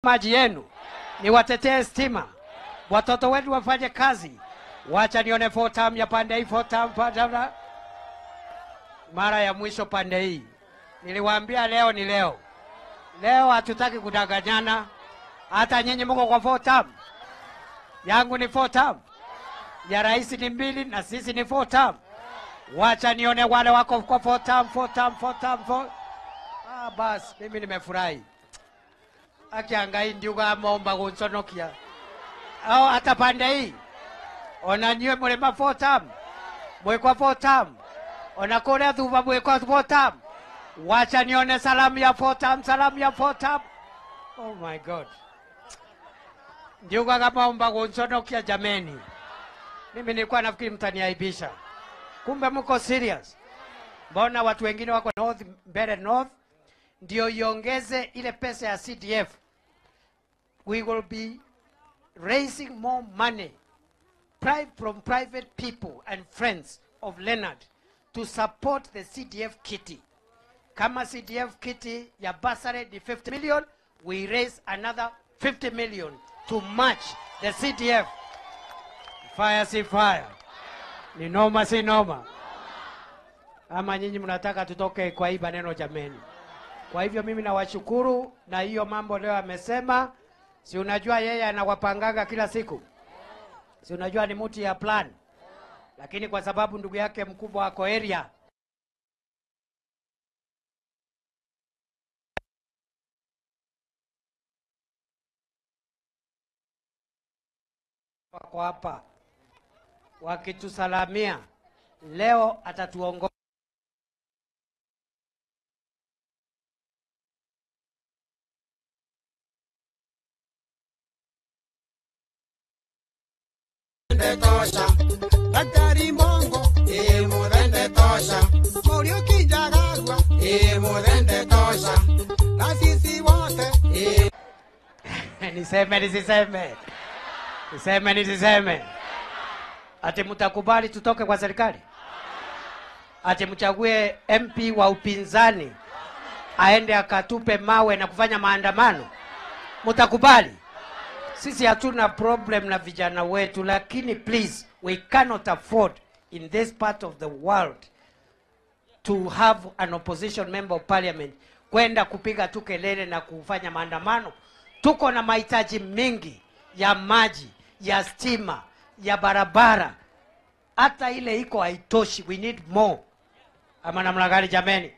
Maji yenu, niwatetee stima, watoto wetu wafanye kazi. Wacha nione four term ya pande hii, four term, four term. Mara ya mwisho pande hii niliwaambia leo ni leo. Leo hatutaki kudanganyana. Hata nyinyi mko kwa four term. Yangu ni four term, ya rais ni 2 na sisi ni four term. Wacha nione wale wako kwa four term, four term, four term, four. Ah, bas mimi nimefurahi. Akiangai ndiuga momba gunsonokia. Au hata pande hii. Ona nywe mulema four term. Mwekwa four term. Ona kule thuba mwekwa four term. Wacha nione salamu ya four term, salamu ya four term. Oh my God. Ndiuga kama gunsonokia jameni. Mimi nilikuwa nafikiri mtaniaibisha. Kumbe mko serious. Mbona watu wengine wako north, mbele north, ndio iongeze ile pesa ya CDF. We will be raising more money from private people and friends of Leonard to support the CDF kitty. Kama CDF kitty ya bursary ni 50 million, we raise another 50 million to match the CDF. Fire si fire. Ni noma si noma. Ama nyinyi mnataka tutoke kwa hii maneno jameni. Kwa hivyo mimi nawashukuru na hiyo mambo leo amesema. Si unajua yeye anawapangaga kila siku. Si unajua ni mtu ya plan. Lakini kwa sababu ndugu yake mkubwa ako area, wako hapa wakitusalamia leo, atatuongoza. Tosha, Daktari Mbongo, mudende tosha, Muriuki Njagagua, mudende tosha, na sisi wote. Niseme nisiseme? Niseme nisiseme? Ati mtakubali tutoke kwa serikali? Ati mchague MP wa upinzani aende akatupe mawe na kufanya maandamano? Mtakubali? Sisi hatuna problem na vijana wetu, lakini please, we cannot afford in this part of the world to have an opposition member of parliament kwenda kupiga tu kelele na kufanya maandamano. Tuko na mahitaji mingi ya maji, ya stima, ya barabara. Hata ile iko haitoshi, we need more. Ama namna gani jameni?